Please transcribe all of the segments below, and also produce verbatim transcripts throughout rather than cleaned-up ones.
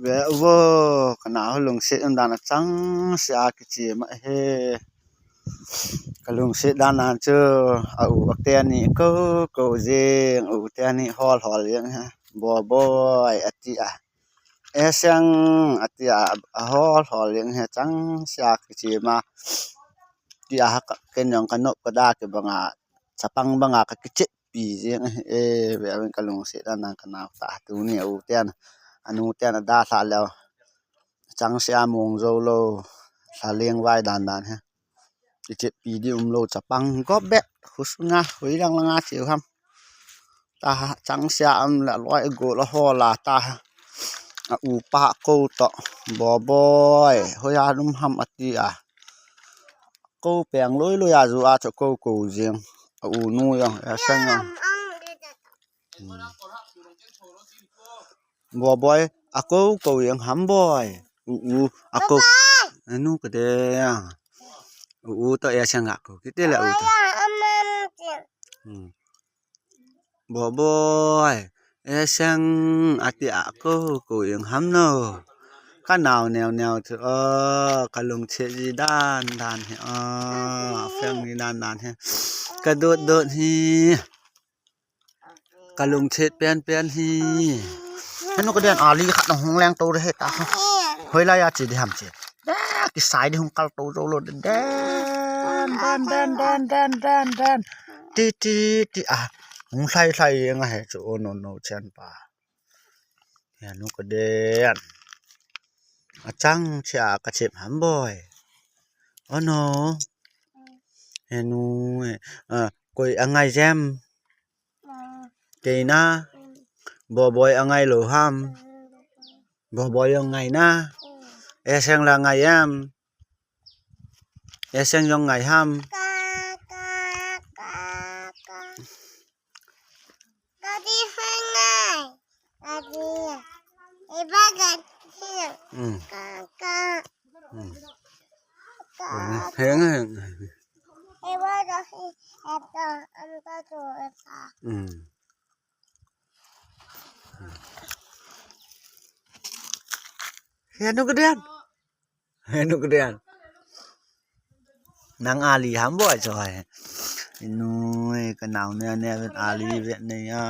Ve uvo, kana lungset um dan a chang sia kichi ma he. Ka lungset dan a chu a u a te ani ko ko jing, u te ani hol hol jing he. Bo boi ati a. E seng ati a, a hol hol jing he chang sia kichi ma. Ti a ha ka, ken jong ka nop ka da kibang a, chapang bang a ka kichep pi jing e, ve a ka lungset dan a ka nau ta tu ni u te an, anu te an a da hla leo. Chang sia mong jo lo, hla leng vai dan dan he. Kichep pi di um lo chapang go bet, husunga, hui lang langa chiu ham. Ta ha, chang sia am la loi go la ho la ta ha. A u pa ko to, bo boi, hoiya lum ham ati a. Ko peng loi loi a ju a cho ko ko jing. A u nu jong, a sang jong. Bo boi, a ko ko jing ham boi. U u, a ko. Anu ka de. U u to a sang a ko. Kiti le u to. Hmm. Bo boi, e seng ati a ko ko jing ham no. Ka nau neo neo chu o, ka lungset ji dan dan he o, a feng ji dan dan he. Ka dot dot hi. Ka lungset pen pen hi. Henu ka den ali khat na hung leng to re he ta. Hoilai a chi di ham chi. Da, kisai di hung kal to jo lo den den den den den. Ti ti ti a. Hung hlai hlai nga he chu o no no chen pa. Henu ka den. A chang chia ka chep ham boi. O no. Henu, eh, ah, koi a ngai jem. Kei na. Bo boi a ngai lo ham. Bo boi jong ngai na. E seng la ngai em. E seng jong ngai ham. Daddy, hang ngai. Daddy. Eba gati. Hmm. Kaka. Hmm. Heng heng. Eba gati. Eta, anta tu eta. Hmm. Henu ka den. Henu ka den. Nang ali ham boi choi. Inu, ka nau ne ne vet ali vet ne ya,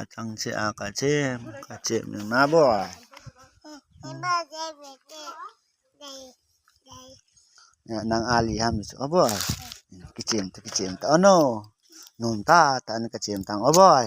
a chang che a ka che, ka che mi na boi. Ya, nang ali ham chu o boi. Kichem ta, kichem ta. O no. Nun ta, ta ni kichem tang o boi.